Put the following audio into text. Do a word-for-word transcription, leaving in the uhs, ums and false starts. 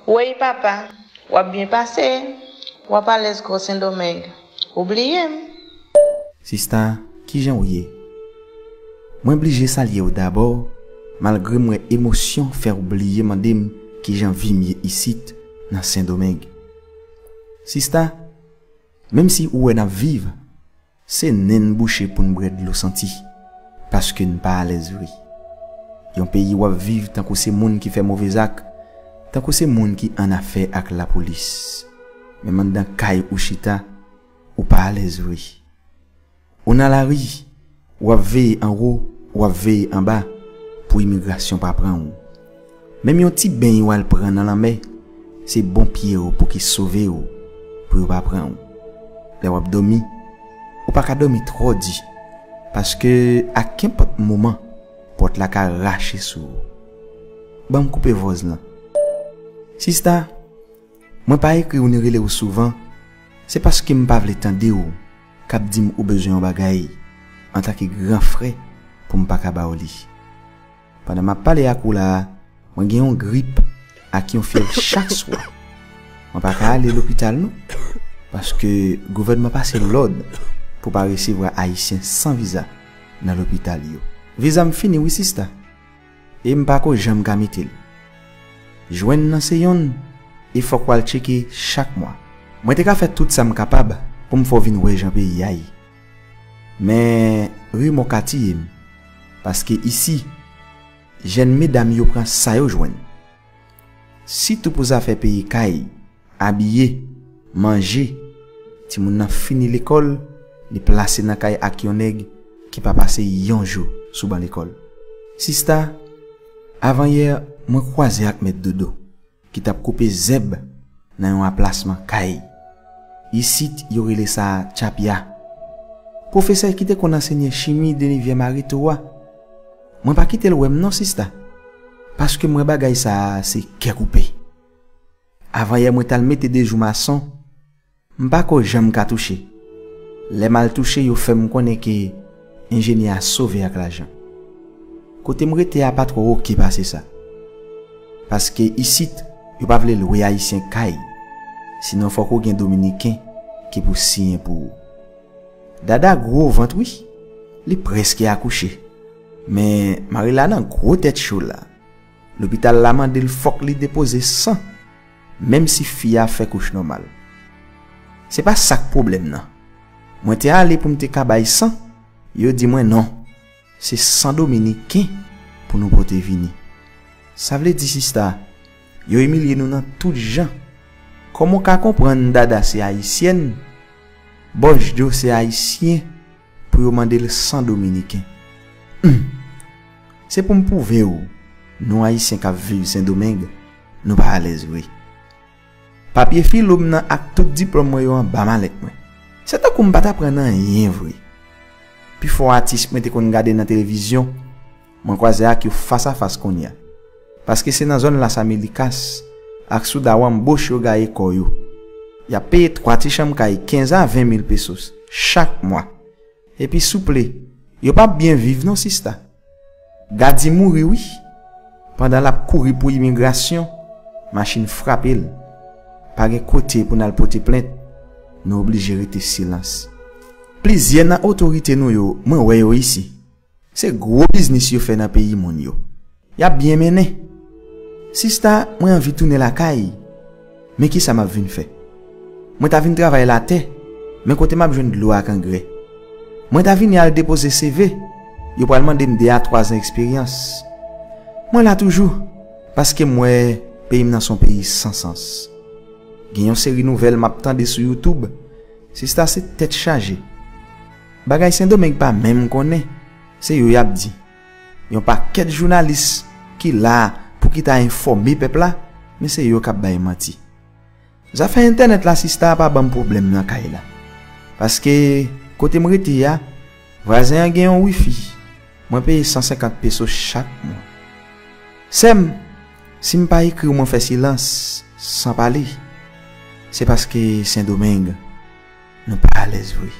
Woy papa, w ap byen pase, w ap alèz gwo Sendomeng. Ou bliye m? Sista, kijan w ye? Mwen blije salye w dabò, malgre m wè emosyon fè w bliye mande m kijan vi m ye isit nan Sendomeng. Sista, menm si ou wè n ap viv, se nen n bouche pou n bwè dlo santi, paske n pa alèz vre. Yon peyi w ap viv tankou se moun ki fè move zak, tankou se moun ki annafè ak lapolis. Menm anndan kay ou chita, ou pa alèz vre. Ou nan lari, w ap veye anwo, w ap veye anba, pou imigrasyon pa pran w. Menm yon ti beny w al pran nan lanmè, se bon pye w pou ki sove w, pou yo pa pran w. Lè w ap dòmi, ou pa ka dòmi twò di, paske a kenpòt moman, pòt la ka rache sou ou. Ban m koupe vòz lan. Sista, mwen pa ekri w ni rele w souvan, se paske m pa vle tande w k ap di m ou bezwen yon bagay antanke gran frè pou m pa ka ba w li. Pandan m ap pale ak ou la a, mwen gen yon grip ak yon fyèv chak swa. Mwen pa ka ale lopital non, paske gouvènman pase lòd pou pa resevwa Ayisyen san viza nan lopital yo. Viza m fini wi sista, e m pa ko janm ka mete l. Jwenn nan se yonn, e fòk w al tcheke chak mwa. Mwen te ka fè tout sa m kapab pou m fè w vin wè jan peyi a ye. Men remò ka tiye m, paske isi, jèn medam yo pran sa yo jwenn. Sitou pou zafè peye kay, abiye, manje, timoun nan fini lekòl, li plase nan kay ak yon nèg ki pa pase yon jou sou ban lekòl. Sista, avanyè mwen kwaze ak mèt Dodo ki t ap koupe zèb nan yon aplasman kay. Isit yo rele sa tchapya. Pwofesè ki te konn ansenye chimi de rivyè Mareto a, mwen pa kite l wè m non sista, paske m wè bagay sa a se kè koupe. Avanyè mwen t al mete de jou mason, m pa ko janm ka touche. Lè m al touche yo fè m konnen ke enjenyè a sove ak lajan. Kote m rete a pa twò oke pase sa. Paske isit, yo pa vle lwe Ayisyen kay. Sinon fòk ou gen Dominiken ki pou siyen pou ou. Dada gwo vant wi. Li prèske akouche. Men Marila nan gwo tèt cho la. Lopital la mande l fòk li depoze san, menm si fi a fè kouch nòmal. Se pa sa k pwoblèm nan. Mwen te ale pou m te ka bay san, yo di mwen non. Se san dominiken pou nou pote vini. Sa vle di sista, yo imilye nou nan tout jan. Kòman w ka konprann Dada se ayisyèn, Bòs Djo se ayisyen, pou yo mande l san dominiken? Humm. Se pou m pwouve w, nou ayisyen k ap viv Sendomeng, nou pa alèz vre. Papye filo m nan ak tout diplòm mwen yo anba malèt mwen. Se tankou m pa t aprann anyen vre. Pifò atis mwen te konn gade nan televizyon, mwen kwaze ak yo fas a fas kounye a. Paske se nan zòn Las Américas ak Sudawambosh yo gaye kò yo. Y ap peye twa ti chanm kay kenz a ven mil pesos chak mwa. Epi souple, yo p ap byen viv non sista. Gadi mouri wi. Pandan l ap kouri pou imigrasyon, machin frape l. Pa gen kote pou n al pote plent, nou oblije rete silans. Plizyè nan otorite nou yo, mwen wè yo isi. Se gwo biznis yo fè nan peyi moun yo. Y ap byen mennen. Sista, mwen anvi tounen lakay. Men kisa m ap vin fè? Mwen ta vin travay latè, men kote m ap jwenn dlo ak angrè? Mwen ta vini al depoze seve, yo pral mande m de a twa zan eksperyans. Mwen la toujou, paske m wè peyi m nan se yon peyi san sans. Gen yon seri nouvèl m ap tande sou YouTube, sista, se tèt chaje. Bagay Sendomeng pa menm konnen, se yo y ap di. Yon pakèt jounalis ki la pou ki ta enfòme pèp la, men se yo k ap bay manti. Zafè entènèt la sista pa ban m pwoblèm nan kay la. Paske kote m rete a, vwazen an gen yon wifi. Mwen peye san senkant peso chak mwa. Sè m, si m pa ekri w mwen fè silans, san pale, se paske Sendomeng, nou pa alèz vre.